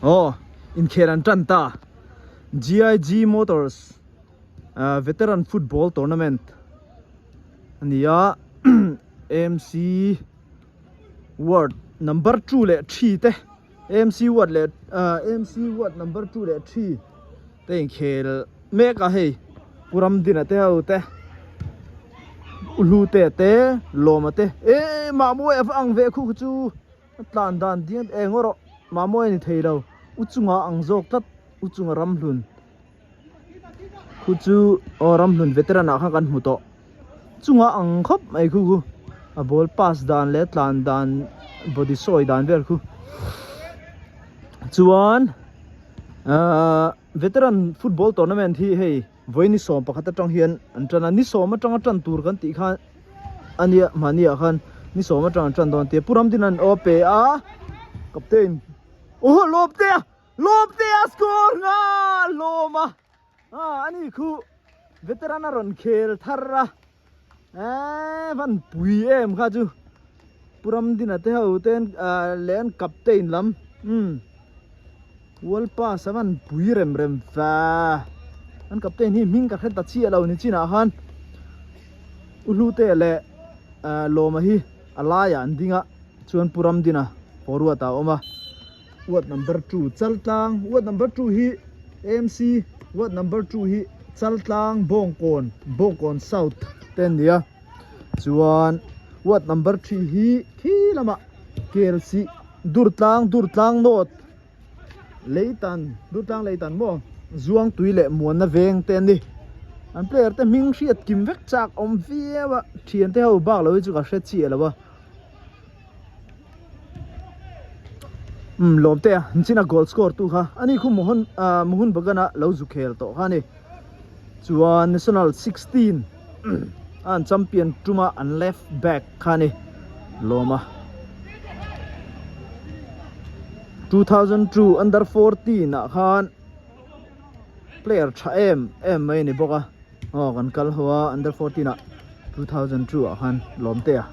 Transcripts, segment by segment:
Aw inkhel an tan ta GIG Motors ah veteran football tournament a ni a AMC ward number 2 leh 3 te AMC ward leh ah AMC ward number 2 leh 3 te inkhel mek a hei Pu Ramdina te ho te U Hlute te Lawma te eh Mahmuai a va ang ve khu kha chu a tlan dan ding eng erawh Mahmuai a ni thei lo U chunga ang zawk tlat U chunga Ramhlun khu chu aw Ramhlun veteran ah khan kan hmu tawh chunga ang khawp mai khu khu a ball pass dan leh tlan dan body sawi dan vel khu chuan ahh. Veteran football tournament hi hei vawi ni 11 atang hian an tan a, ni 10 atanga tan tur kan tih khan ania mahni ah khan ni 10 atang an tan dawn tia Pu Ramdin an aw pe a captain oh lawm te a lawm te a score nga lawm a ah ani khu veteran a rawn khel thar a eee van pui em kha chu Pu Ramdina te ho ten ah leh an captain lam umm world pass a van pui rem rem fa an captain hi hming ka hre ta chiah lo ni chinah khan U Hlute leh ah Lawma hi a laiah an ding a chuan Pu Ramdina forward ah a awm a ward number 2 Chaltlang ward number 2 hi AMC ward number 2 hi Chaltlang Bawngkawn Bawngkawn South te an ni a chuan ward number 3 hi khi lamah Kelsih Durtlang Durtlang North Leitan Durtlang Leitan maw Zuangtui leh Muanna veng te an ni an player te hming hriat kim vek chak awm viau a thian te ho bak lo hi chu ka hre chiah lo a. Umm lawm te a nichina goal score tu kha ani khu Mohan ah Mohun Bagan a lo zu khel tawh kha a ni chuan national 16 a an champion tuma an left back kha a ni lawm a 2002 under 14 ah khan player tha em em mai a ni bawk a. Aw kan kal ho a under 14 ah 2002 ah khan lawm te a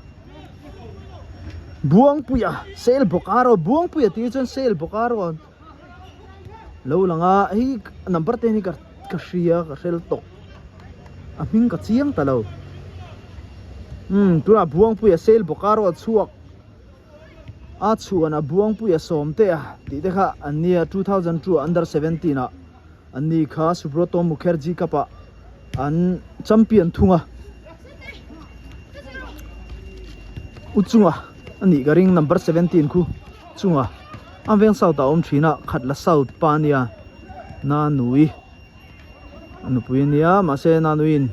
Buangpuia sale Bokaro Buangpuia tih hi chuan sale Bokaro lo lang a hei number te hi ka ka hria ka hrel tawh a hming ka chiang ta lo umm tunah Buangpuia sale Bokaro a chhuak a chhuan a Buangpuia sawm te a tih te kha an nia 2002 ah under 17 ah. An ni kha Subroto Mukherjee Cup ah an champion thung a, u chunga a nih ka ring number 17 khu chunga an veng south ah a awm thin a Khatla south pa ania Nanui a nupui ania mahse Nanui in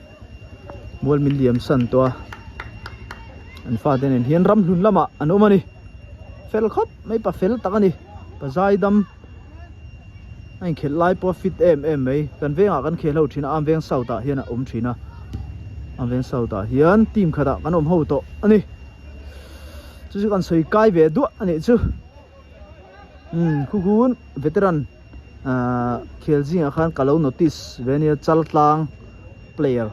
mual min liam san tawh a an fate nen hian ramhlun lamah an awm a ni fel khawp mai pa fel tak a ni pa zaidam. A inkhelh lai pawh a fit em em mai kan vengah kan khel ho thin a Amveng South ah hian a awm thin a Amveng South ah hian team khatah kan awm ho tawh a ni chu chu kan sawi kai ve duah a nih chu umm khu khun veteran ahh khel zingah khan ka lo notice ve ania Chaltlang player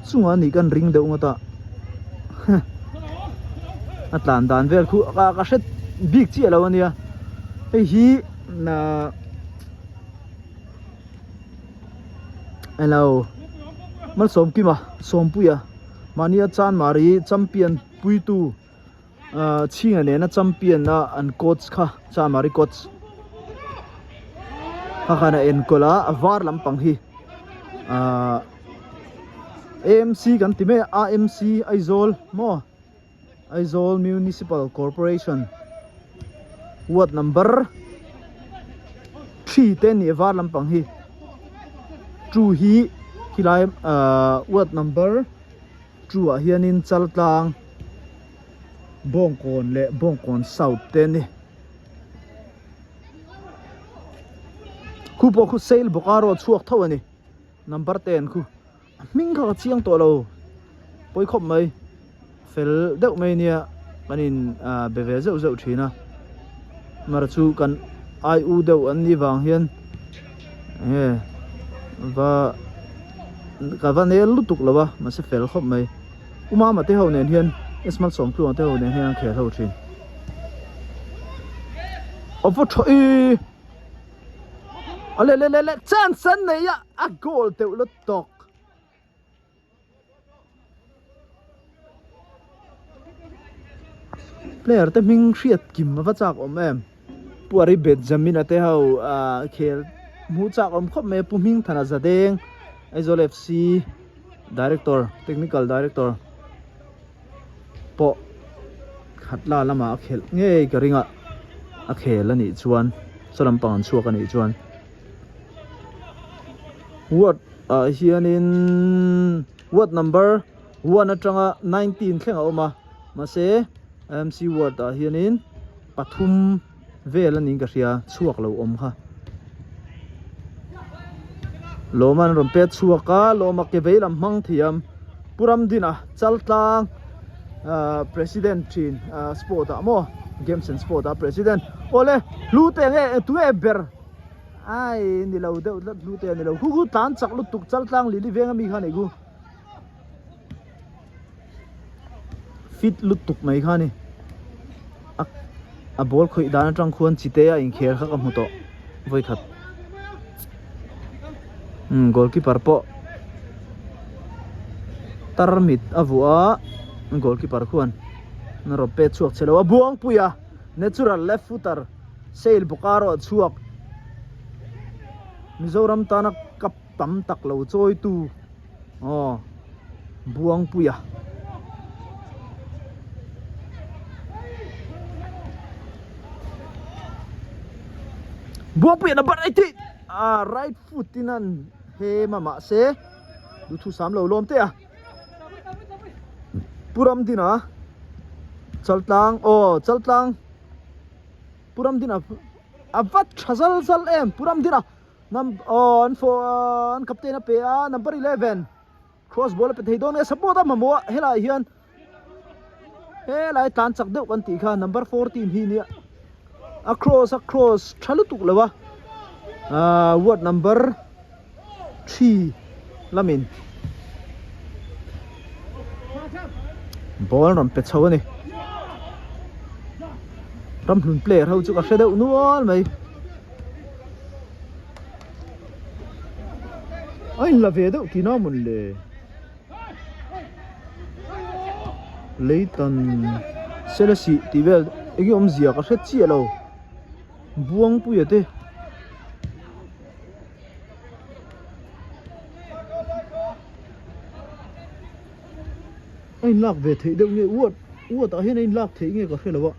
chungah a nih kan ring deuh ngawt a a tlan dan vel khu ka ka hre bik chiah lo ania hei hi ahh elo Malsawmkima Sawmpuia mahnia Chanmari champion puitu ahh chhinga nena champion a an coach kha Chanmari coach kha khan a enkawl a a var lampang hi ahh AMC kan ti mai a AMC Aizawl maw Aizawl Municipal Corporation ward number 3 te a ni a var lampang hi 2 hi khilai ahh ward number 2 ah hianin Chaltlang Bawngkawn leh Bawngkawn South te a ni. Khu pawh khu sail bawk a rawh chhuak tho a ni number 10 khu a hming kha ka chiang tawh lo pawi khawp mai fel deuh mai nia kan in ah be ve zeuh zeuh thin a mar chu kan ai u deuh an nih vang hian enge va ka va nel lutuk lo a mahse fel khawp mai u mama te ho nen hian Ismail Sawmtluang te ho nen hian an khel ho thin. A va tha e. A le le le le chance an nei a, a goal teuh la tawk. Player te hming hriat kim a va chak awm em. Pu Ari Benjamin a te ho khel hmuh chak awm khawp mai a Pu Hmingthana Zadeng Aizawl FC Director Technical Director pawh khatla lamah a khelh ngei ka ring a a khel a nih chuan saw lampang an chhuak a nih chuan ward ah hianin ward number one atanga 19 thleng a awm a mahse MC ward ah hianin pathum vel a niin ka hria chhuak lo awm kha lawm an rawn pet chhuak a lawma ke vei lam hmang thiam Pu Ramdina Chaltlang ahh president thin ahh sport ah maw games and sport ah president awle hlu te nge tunge ber ai ni lo deuh tlat hlu te a ni lo khu khu tlan chak lutuk Chaltlang lili veng ami kha a ni khu. Fit lutuk mai kha a ni a a ball khawih dan atang khuan chite a inkhel kha ka hmu tawh vawikhat umm goalkeeper pawh tarmit a vuah a goalkeeper khuan a rawn pet chhuak che lo a buangpui a natural left footer sail bawk a rawh chhuak Mizoram tana cup tam tak lo chawitu. Aw Buangpuia. Buangpuia na bar ai ti ah right foot in an hem a mahse duhthusam lo lawm teh a Pu Ramdina Chaltlang aw Chaltlang Pu Ramdina a vat tha zal zal em Pu Ramdina. Nam aw an fawh an captain a pe a number 11 cross ball a pe thei dawn nge support a mamawh a helaiah hian helai tlan chak deuh kan tih kha number 14 hi nia a cross a cross tha lutuk lo a ah ward number 3 lamin ball rawn pe chho a ni ramhlun player ho chu ka hre deuh nual mai. A inla ve deuh tihna a mawn le Leitan Selesih tih vel eng nge awmzia ka hre chiah lo Buangpuia te A inlak ve theih deuh nge ward ward ah hian a inlak theih nge ka hre lo a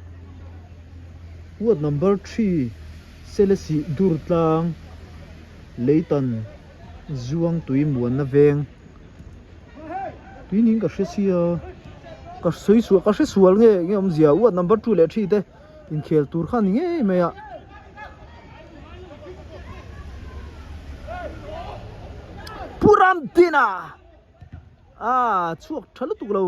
ward number 3 Selesih Durtlang Leitan Zuang tui muanna veng tui niin ka hre sia ka sawi sual ka hre sual nge nge awmzia ward number 2 leh 3 te inkhel tur kha a ni ngei mai a. Pu Ramdina! Ah, chhuak tha lutuk lo.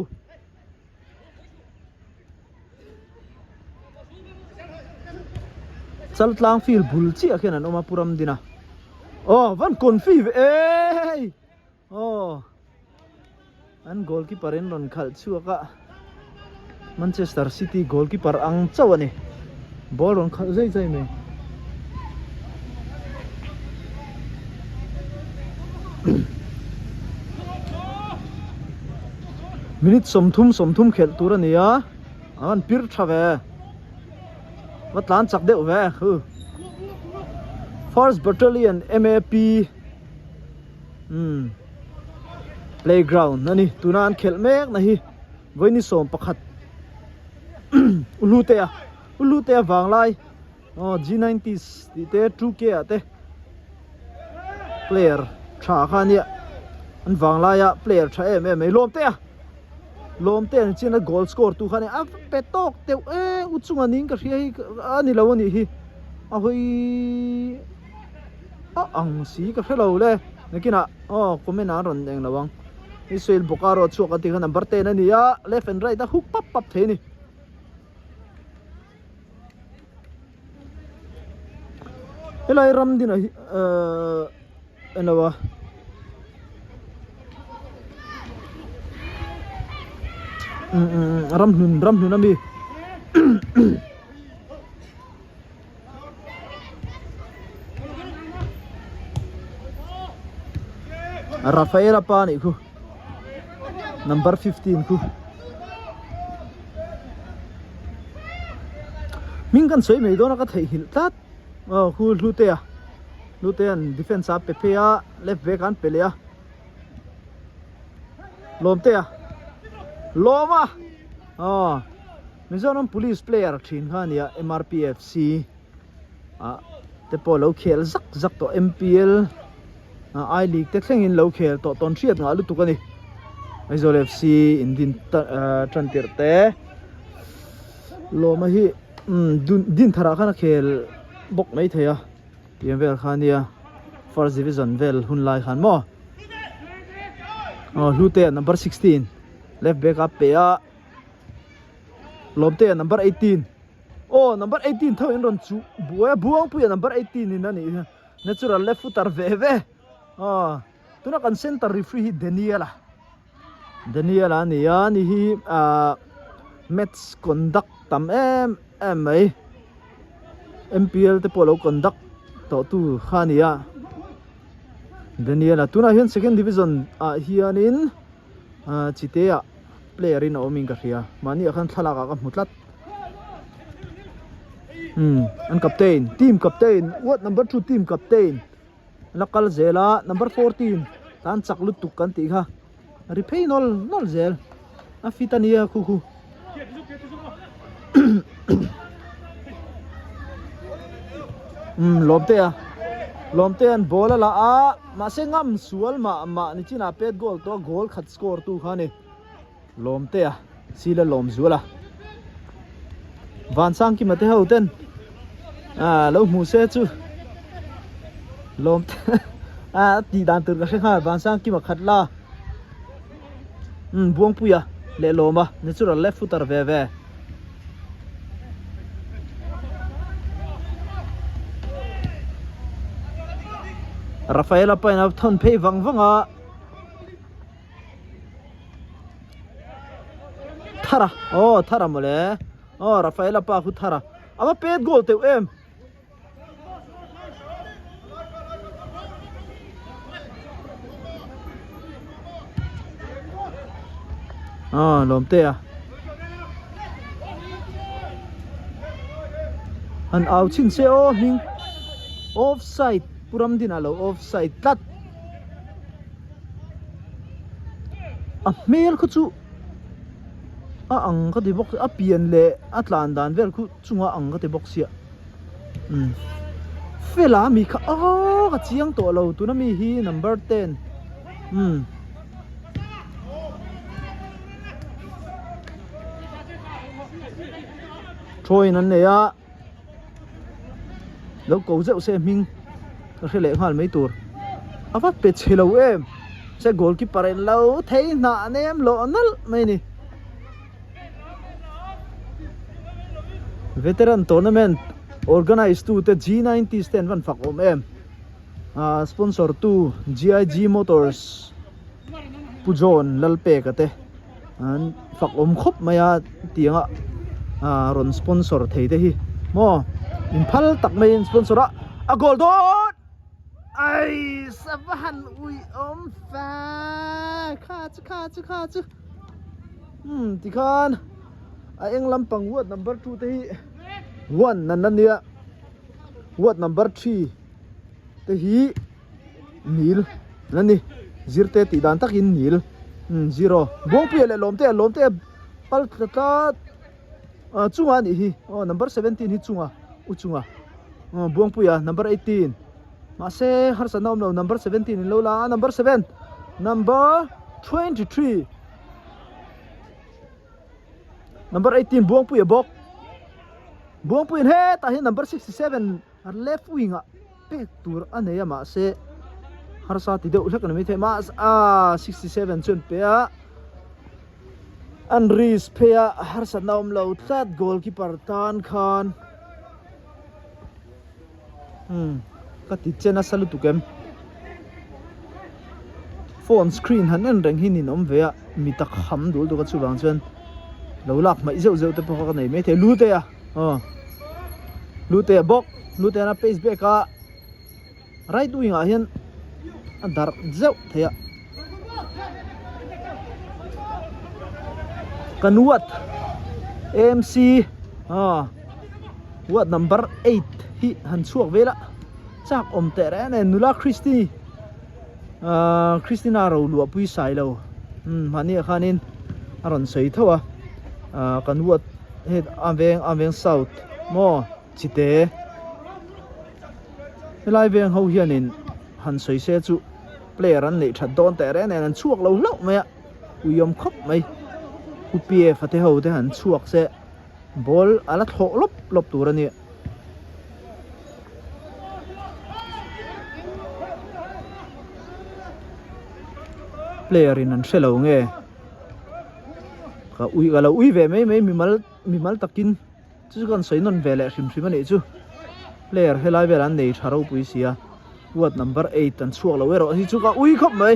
Chaltlang field bul chiah khian an awm a Pu Ramdina. Aw, van confi ve e. Aw. An goalkeeper in rawn khalh chhuak a. Manchester City goalkeeper ang chauh a ni. Ball rawn khalh zai zai mai. Minute 30 30 khelh tur a ni a. An pir tha ve. Va tlan chak deuh ve. Hu. First Battalion MAP umm playground a ni tuna an khelh mek na hi vawiin 11 u hlute a u hlute a vanglai aw G nineties tih te 2K ah te player tha kha ania an vanglaia player tha em em mai lawm te a lawm te an chin a goal score tu kha ania a pe tawk deuh e u chunga niin ka hria hi a ni lo a nih hi a hawi a ang si ka hre lo le nakinah aw comment ah an rawn eng lo ang Israel Bokaro chhuak an tih kha number 10 a ni a left and right a hook pap pap thei a ni. Helai ram dinah hi ahh eng lo a umm ramhlun ramhlun ami. Rafaela pa nih khu number 15 khu hming kan sawi mai dawn a ka theihnghilh tlat aw khu Hlutea Hlutea'n defence a pe phei a left back an pe leh a Lawmtea Lawma aw Mizoram police player thin kha a ni a M_R_P_F_C ah te pawh lo khel zak zak tawh M_P_L I League te thlengin lo khel tawh tawn hriat nghah lutuk a ni. Aizawl FC in din tan tirh te Lawma hi din tharah khan a khel bawk mai thei a tiang vel kha ania first division vel hun lai khan maw aw Hlute a number 16 left back a pe a Lawmte a number 18 aw number 18 tho in rawn chuh buai a Buangpuia number 18 in a nih hi. Natural left footer ve ve aw tuna kan center referee hi Daniel a Daniel a ni a ni hi ah match conduct tam em em mai M_P_L te pawh lo conduct tawh tu kha a ni a Daniel a tunah hian second division ah hianin ah chite ah player in a awm in ka hria mahni ah khan thlalak ah ka hmu tlat. Umm an captain team captain what number 2 team captain la kal zel a number 14 tan chak lutuk kan tih kha ri phei nawl nawl zel a fit ania khu khu umm lawmte a lawmte an ball a la a mahse ngam sual mah mah nichinah pet goal tawh a goal khat score tu kha a ni. Lawmtea Sila Lawmzuala Vansangkima te ho ten ah lo hmu se chu Lawmte ah tih dan tur ka hre nghal Vansangkima khat la umm Buangpuia leh Lawma natural left footer ve ve. Rafaela pain a thawn phei vang vang a. Thara aw Thara mawle aw Rafaela pa khu Thara a va pet goal teuh em aw lawm te a han au chhin se aw hming offside Pu Ramdina lo offside tlat. A hmel kha chu a ang ka ti bawk a pian leh a tlan dan vel khu chunga ang ka ti bawk sia umm fela mi kha aw ka chiang tawh lo tuna mi hi number 10 umm thawiin an nei a. Lo ko zeuh se hming ka hre leh nghal mai tur a va pe chhe lo em se goalkeeper in lo thei hnah nem lawh nalh mai a ni veteran tournament organize tu te G90 te an van fak awm em ah sponsor tu GIG motors Pu John Lalpeka te. An fak awm khawp mai a tianga ah rawn sponsor thei te hi maw in phal tak mai in sponsor a a goal dawn ai sava han ui awm fa kha chu kha chu kha chu umm tikhan a eng lampang ward number 2 te hi one an la nia ward number 3 te hi. Nil a ni zirte tih dan takin nil umm zero Buangpuia leh Lawmtea Lawmtea pal tla tlat ah chunga a nih hi aw number 17 hi chunga u chunga aw Buangpuia number 18 mahse harsatna awm lo number 17 in lo la a number 7 number 23 number 18 Buangpuia bawk Buangpuiin hetah hian number 67 left wing ah. Pek tur a nei a mahse harsa ti deuh hlek a ni maithei mahse ah 67 chuan pe a an risk phei a harsatna awm lo tlat goalkeeper tan khan umm ka ti che nasa lutuk em phone screen han en reng hi nin awm ve a mi tak ham dul duk a chuvang chuan lo lak hmaih zeuh zeuh te pawh kha ka nei maithei lut e a. Aw Lutea bawk Lutea na pace back a right wing ah hian a darh zeuh thei a. Kan ward AMC ah ward number 8 hi han chhuak vel a chak awm teh reng nen nula Christy ah Christina ro luah pui sai lo umm mahni ah khanin a rawn sawi tho a ah kan ward hei a veng a veng south maw chite helai veng ho hianin han sawi se chu player an neih that dawn teh reng nen an chhuak lo hlauh mai a uiawm khawp mai U_P_F a te ho te han chhuak se ball a la thlawh lawp lawp tur a ni. Player in an hre lo nge ka ui ka lo ui ve mai mai mimal mimal takin. Chu chu kan sawi nawn ve leh hrim hrim a nih chu. Player helai velah an nei tha ropui si a, ward number 8 an chhuak lo erawh hi chu ka ui khawp mai.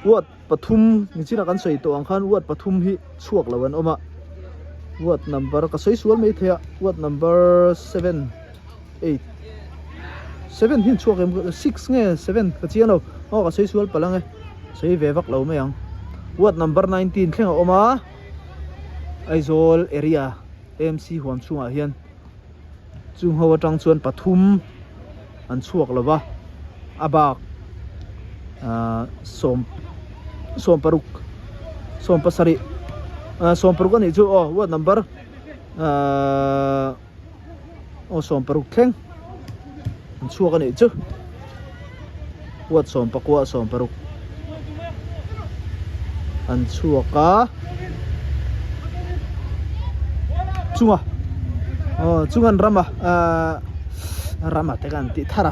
Ward pathum nichinah kan sawi tawh ang khan ward pathum hi chhuak lo an awm a, ward number ka sawi sual mai thei a, ward number 7, 8, 7 hi an chhuak em 6 nge 7 ka chiang lo, aw ka sawi sual palh ang e, sawi ve vak lo mai ang. Ward number 19 thleng a awm a. Aizawl area AMC huam chhungah hian chung ho atang chuan pathum an chhuak lo va a bak ahh sawm sawm paruk sawm pasarih ahh sawm paruk a nih chu aw ward number ahh aw 16 thleng an chhuak a nih chu ward 11 16 an chhuak a chunga aw chungan rama ahh rama te kan tih thar a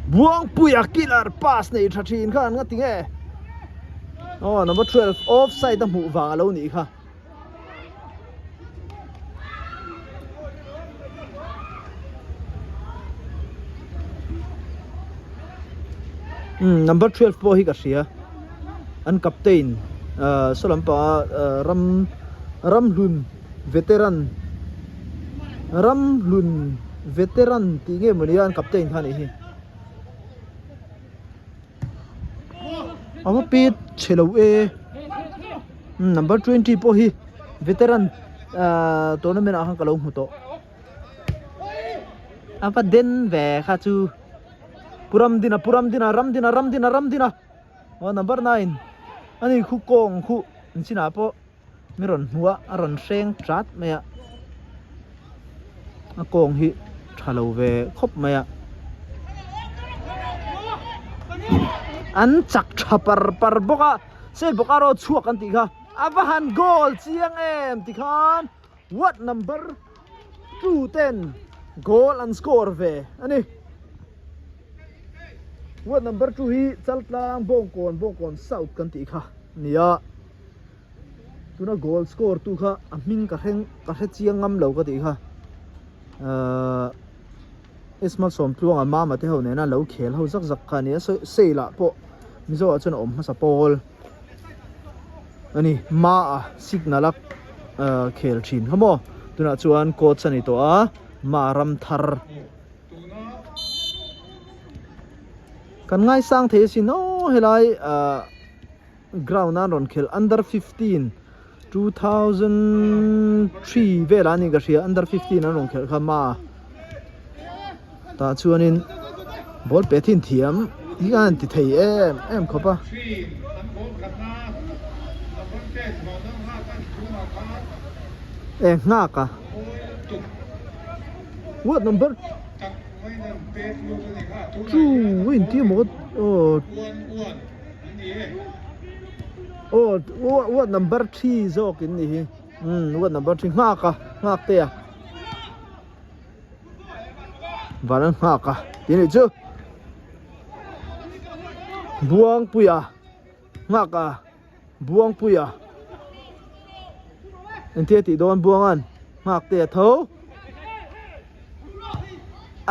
Buangpuia killer pass nei tha thin kha an nga ti nge aw number 12 offside a hmuh vang a lo nih kha. Umm number 12 pawh hi ka hria an captain ah saw lampanga ah ram ramhlun veteran ramhlun veteran tih nge mawni a an captain kha a nih hi. A va pet chhe lo e number 20 pawh hi veteran ahh tournament ah khan ka lo hmu tawh a va den ve kha chu Pu Ramdina Pu Ramdina Ramdina Ramdina Ramdina aw number 9 ani khu kawng khu an chinah pawh Mi rawn hmu a, a rawn hreng chat mai a, a kawng hi tha lo ve khawp mai a, an chak tha par par bawk a, State Bokaro chhuak an tih kha a va han goal chiang em tikhan ward number 2 ten goal an score ve a ni. Ward number 2 hi Chaltlang Bawngkawn Bawngkawn South kan tih kha a ni a. Tuna goal score tu kha a hming ka hreng ka hre chiang ngam lo ka tih kha ahh Ismail Sawmtluanga mama te ho nena lo khel ho zak zak kha a ni a sale ah pawh Mizo ah chuan a awm hmasa pawl a ni ma a signal a ahh khel thin kha maw tunah chuan coach a ni tawh a ma ram thar kan ngaisang thei asin aw helai ahh. Ground a an rawn khelh under 15 2003 velah a ni ka hria under 15 an rawn khelh kha ma tah chuanin ball pe thin thiam hi a han ti thei em em khawp a. E nghak a what number 2 a inti maw aw. Aw ward number 3 zawk in ni hi umm ward number 3 nghak a nghak te a van an nghak a tih a nih chu Buangpuia nghak a Buangpuia engtia tih dawn Buangan nghak te a tho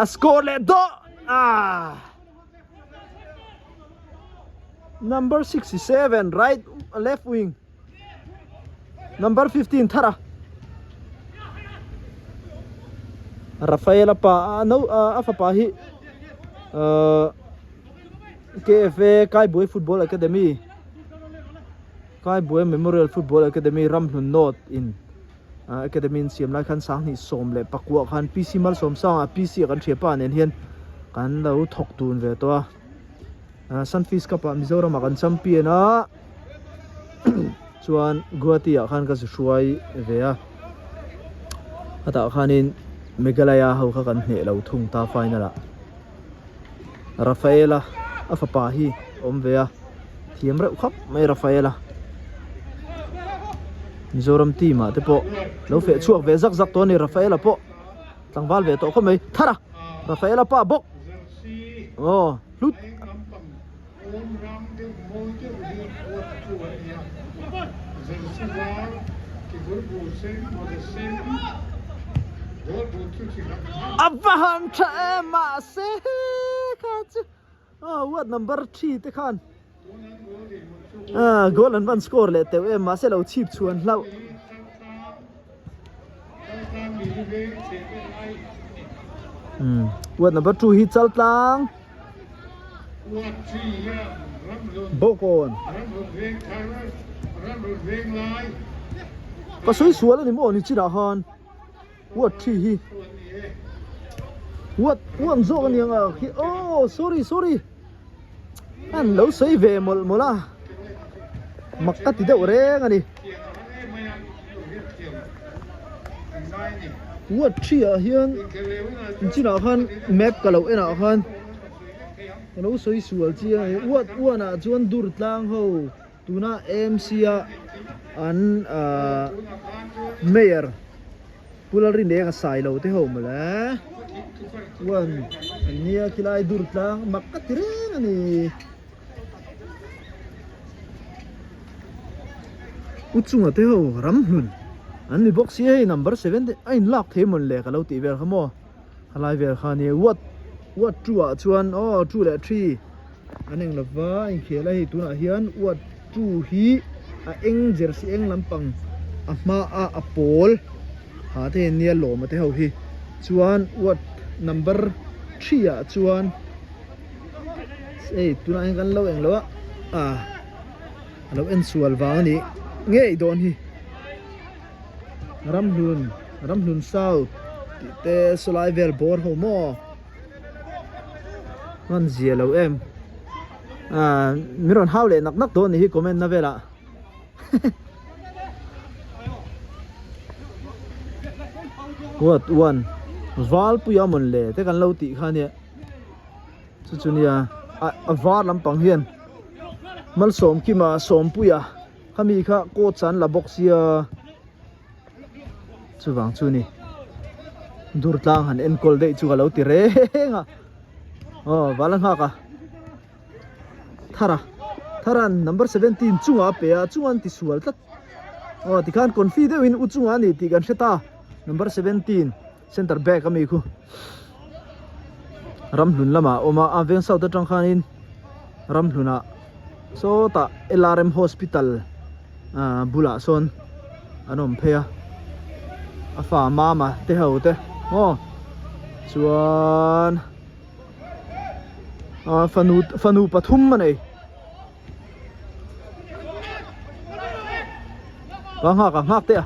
a score leh dawh ah. Number 67 right left wing Number 15 thara Rafaela pa no a fapa hi uh, KFA Kaibuai Football Academy Kaibuai Memorial Football Academy Ramhlun North in Academy an siam lai khan 2019 ah khan PC Malsawmsanga PC ah kan hria pa nen hian kan lo thawk dun ve tawh a Sunfish Cup ah Mizoram ah kan champion a chuan Guwahati ah khan ka zu hruai ve a khatah khanin Meghalaya ho kha kan hneh lo thung ta final ah. Rafaela a fapa hi a awm ve a thiam reuh khawp mai Rafaela Mizoram team ah te pawh lo feh chhuak ve zak zak tawh a ni Rafaela pawh tlangval ve tawh khawp mai thar a Rafaela pa bawk aw hlut. A va han tha em mahse kha chu aw ward number 3 te khan ah goal an van score leh teuh em mahse lo chhip chhuan hlauh. Ward number 2 hi Chaltlang. Bawkawn. Ka sawi sual a ni maw ni chinah khan ward 3 hi ward 1 zawk a ni ang a khi oh sorry sorry an lo sawi ve mawlh mawlh a mak ka ti deuh reng a ni ward 3 ah hian chinah khan map ka lo en ah khan ka lo sawi sual chiang a ni ward 1 ah chuan dur tlang ho tuna AMC a an ahh mayor Pu Lalrineng a sai lo te ho mawle one an nia khilai dur tlang mak ka ti reng a ni. U chunga te ho ramhlun an ni bawk si hei number 7 te a in lak thei mawn le ka lo tih vel kha maw khalai vel kha nia what what 2 ah chuan aw 2 leh 3 an eng lova a inkhel a hei tunah hian what 2 hi a eng jersey eng lampang a hma a a pawl ha te hian nia lawma te ho hi chuan what number 3 ah chuan Hei tunah hian kan lo eng lo a ah a lo en sual vang a nih ngei dawn hi Ramhlun Ramhlun South tih te sawlai vel bawr ho maw hman zia lo em ah min rawn hau leh nak nak dawn a nih hi comment na velah. What one Valpuia mawn le te kan lo tih kha nia. Chu chu nia a var lampang hian Malsawmkima Sawmpuia khami kha coach an la bawk sia chuvang chu ni Durtlang han enkawl daih chu ka lo ti reng a aw vala nghak a Thara Thara'n number 17 chungah a pe a chungah an ti sual tlat aw tikhan confi deuhin u chungah a ni tih kan hre ta number 17. Center back ami khu ramhlun lamah a awm a a veng south atang khanin ramhlunah sawtah LRM hospital ah bulah sawn an awm phei a a fa mama te ho te maw chuan ah fanu fanu pathum a nei. Ka nghak a nghak teh a.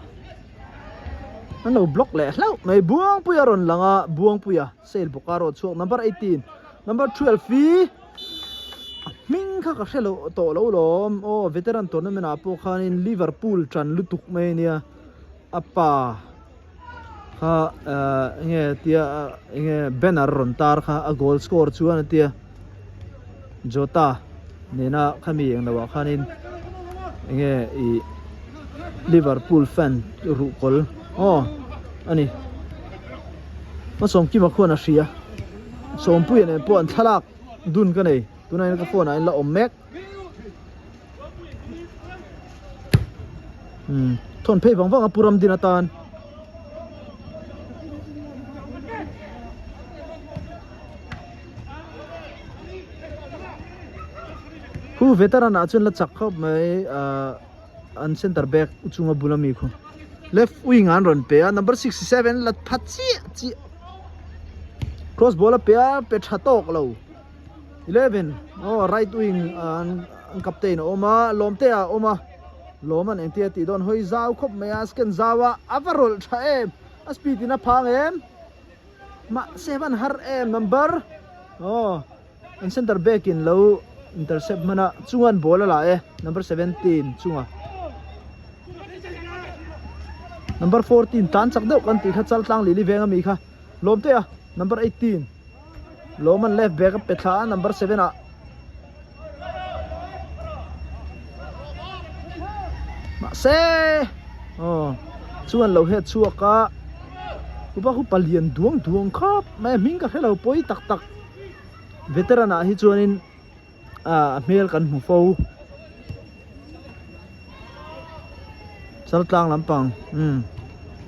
An lo block leh hlauh mai Buangpuia rawn lang a Buangpuia sail bawk a rawn chhuak number 18 number 12 hi a hming kha ka hre loh tawh lo lawm aw veteran tournament ah pawh khanin Liverpool tan lutuk mai ania a pa kha eh enge tia enge banner rawn tar kha a goal score chuan a tia. Jota nena khami eng loah khanin enge ih Liverpool fan ruhkawl aw a ni Hmasawmkima khuan a hria Sawmpuia nen pawh an thlalak dun ka nei tunah hian ka phone ah hian la awm mek umm thawn phei vang vang a pu Ramdin atan. Khu veteran ah chuan la chak khawp mai ahh an center back chunga bula mi khu left wing ah an rawn pe a number 67 la pha chiah chiah cross ball a pe a pe tha tawk lo. 11 aw right wing an captain a awm a Lawmtea a awm a Lawm an engtia tih dawn hawi zau khawp mai a scan zau a a va rawlh tha em a speed in a phang em mahse van har em number aw an center back in lo intercept hman a chunga an ball a la e number 17 chunga number 14 tan chak deuh kan tih kha chal tlang lili veng ami kha Lawmtea number 18 Lawman left back a pe thla a number 7 ah mahse aw chuan lo het chhuak a upa khu palian duang duang khawp mai a hming ka hrelo pawi tak tak veteran ah hi chuanin ah a hmel kan hmu fo chaltlang lampang umm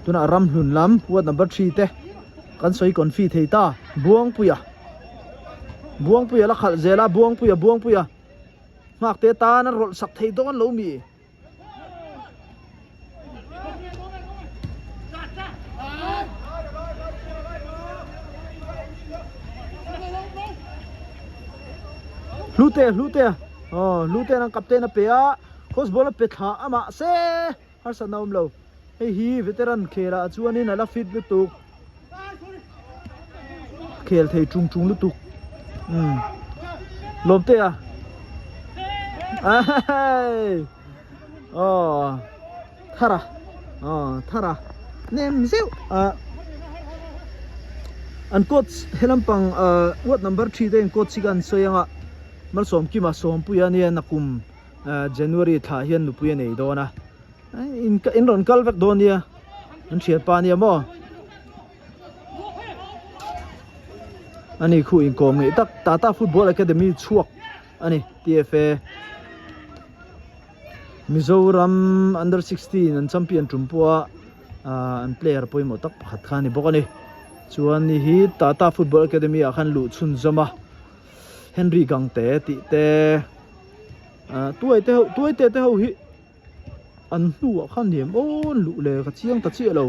tunah ramhlun lam ward number three te kan sawi confi thei ta Buangpuia Buangpuia la khalh zel a Buangpuia Buangpuia nghak te tan a rawlh sak thei dawn lo mi. Hlute hlute aw hlute an captain a pe a cross ball a pe thla a mahse harsatna a awm lo hei hi veteran khel ah chuanin a la fit lutuk. Khel thei tung tung lutuk umm lawm te a ahh aw thar a aw thar a nem zeuh a an coach he lampang ah ward number three te in coach hi khan sawi anga Malsawmkima Sawmpuia ania nakum January thla hian nupui a nei dawn a. In in rawn kal vek dawn nia an thianpa ania maw ani khu inkawm ngeih tak Tata Football Academy chhuak ani TFA Mizoram under 16 an champion tum pawha ah an player pawimawh tak pakhat kha ani bawk ani chuan ni hi Tata Football Academy ah khan luh chhunzawm a Henry Gangte tih te ah tuai te ho tuai te te ho hi. An hnuah khan niam awn luh le ka chiang ta chiah lo.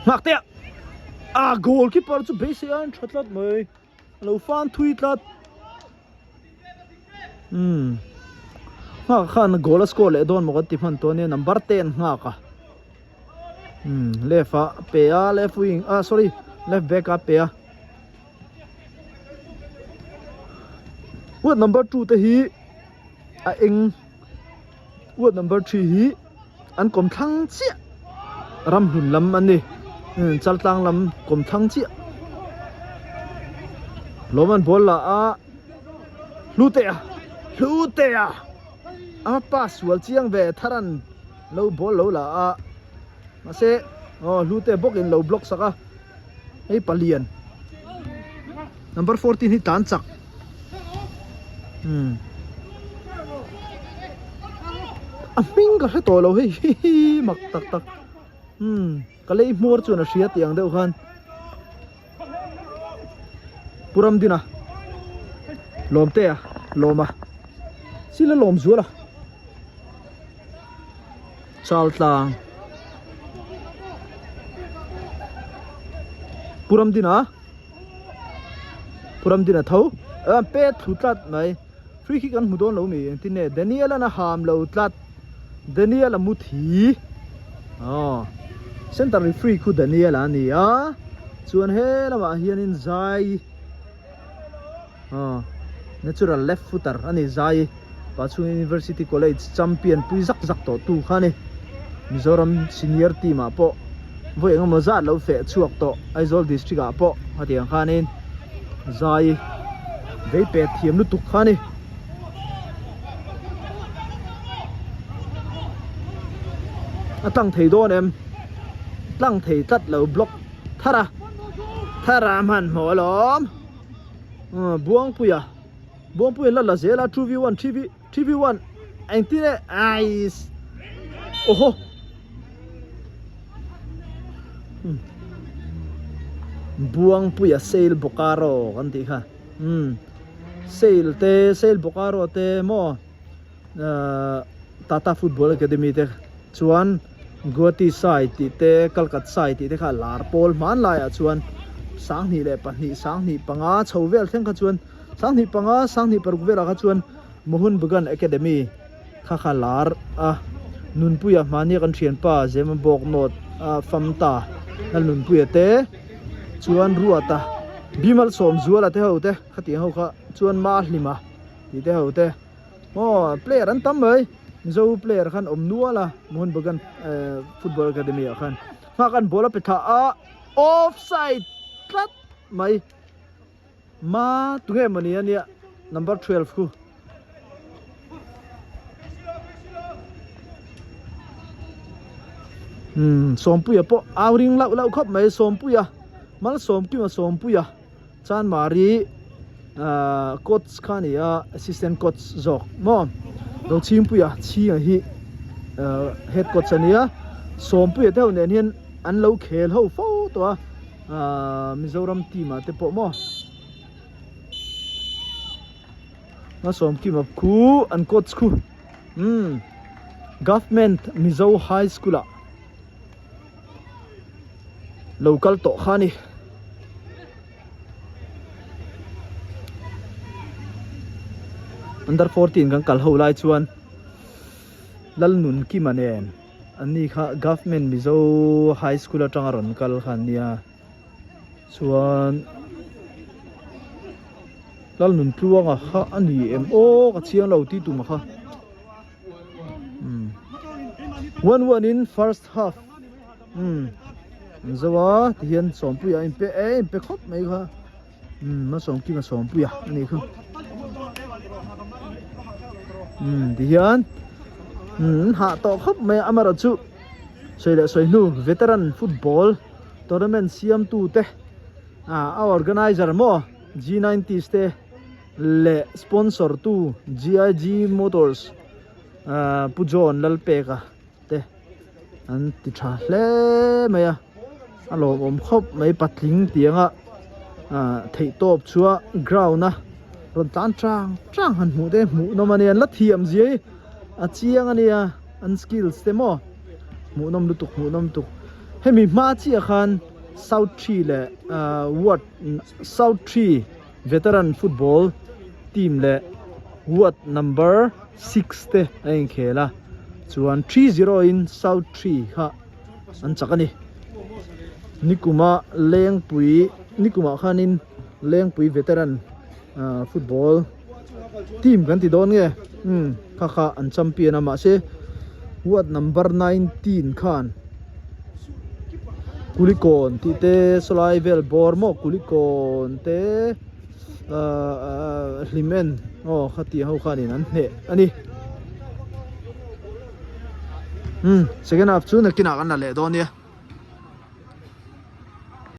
Nghak teh a! A goalkeeper chu beisei a tha tlat mai. A lo fan thui tlat. Umm. Nghak khan goal a score leh dawn maw kan ti hman tawh ania number 10 nghak a. Umm left a pe a left wing ah sorry left back a pe a. Ward number 2 te hi a eng ward number 3 hi an kawm thlang chiah ramhlun lam an ni chaltlang lam kawm thlang chiah lawm an ball la a hlutea hlutea a pass sual chiang ve tharan lo ball lo la a mahse aw hlutea bawkin lo block sak a. Hei palian number 14 hi tan chak umm a hming ka hre tawh lo hei hi hi mak tak tak umm ka lei hmuar chuan a hria tih ang deuh khan Pu Ramdina Lawmtea Lawma Sila Lawmzuala Chaltlang Pu Ramdina Pu Ramdina tho an pet thlu tlat mai free kick an hmu dawn lo mi engtin nge Daniel an a ham lo tlat Daniel a mu thi aw center referee khu Daniel a ni a chuan he lamah hianin zai Aw natural left footer a ni zai Pachhung University College champion pui zak zak tawh tu kha a ni. Mizoram senior team ah pawh vawi eng emaw zat lo feh chhuak tawh Aizawl district ah pawh hetiang khanin zai vei pet thiam lutuk kha a ni. A tlang thei dawn em? Tlang thei tlat lo block thar a thar a hmanhmawh alawm. Buangpuia Buangpuia la la zel a 2 v 1 3 v 3 v 1 engtin e ais oho Buangpuia sail Bokaro kan tih kha um sail te sail Bokaro te maw Tata Football Academy te chuan Guwahati side tih te Calcutta side tih te kha lar pawl hmanlaiah chuan. 22, 25 chho vel thleng kha chuan 25, 26 velah kha chuan Mohun Bagan Academy kha kha lar a, Nunpuia hmania kan thianpa Zema Bawk Note a fam ta Lalnunpuia te chuan Ruata Bimal Sawmzuala te ho te khatiang ho kha chuan Mahlima tih te ho te. Aw player an tam mai Mizo player khan awm nual a Mohun Bagan eh football academy ah khan nghak an ball a pe thla a offside tlat mai ma tunge mawni ania number 12 khu umm Sawmpuia pawh au ring lauh lauh khawp mai Sawmpuia Malsawmkima Sawmpuia. Chanmari coach kha a ni a assistant coach zawk maw Rochhingpuia chhinga hi head coach a ni a Sawmpuia te ho nen hian an lo khel ho fo tawh a Mizoram team ah te pawh maw a Sawmkima khu an coach khu umm Government Mizo High School ah. Lo kal tawh kha a ni. Under 14 kan kal ho lai chuan Lalnunkima nen an ni kha Government Mizo High School atanga rawn kal kha an nia. Chuan Lalnuntluanga kha a ni em aw ka chiang lo tih tum a kha. 1-1 in first half umm an zo a tihian sawmpuia a inpe e inpe khawp mai kha umm a sawmkima sawmpuia a nih kha umm tihian umm an hah tawh khawp mai a amaherawh chu sawi leh sawi hnu veteran football tournament siamtu te ah a organizer maw G90s te. Leh sponsor tu GIG Motors Pu John Lalpeka te an ti tha hle mai a, a lawmawm khawp mai patling tianga theih tawp chua ground a rawn tlan chang chang han hmuh te hmuh nawm a nia an la thiam zia hi a chiang a nia an skills te maw hmuh nawm lutuk hmuh nawm lutuk hemi hma chiah khan South Tree leh Ward South Tree. Veteran football team leh ward number 6 te a inkhel a, chuan 3-0 in South 3 kha an chak a ni. Nikuma Lengpui Nikumah khanin Lengpui veteran football team kan ti dawn nge umm kha kha an champion a mahse ward number 19 khan Kulikawn tih te sawlai vel bawr maw Kulikawn te ahh hlim en aw khatiang ho khanin an hneh a ni umm second half chu nakinah kan la leh dawn nia.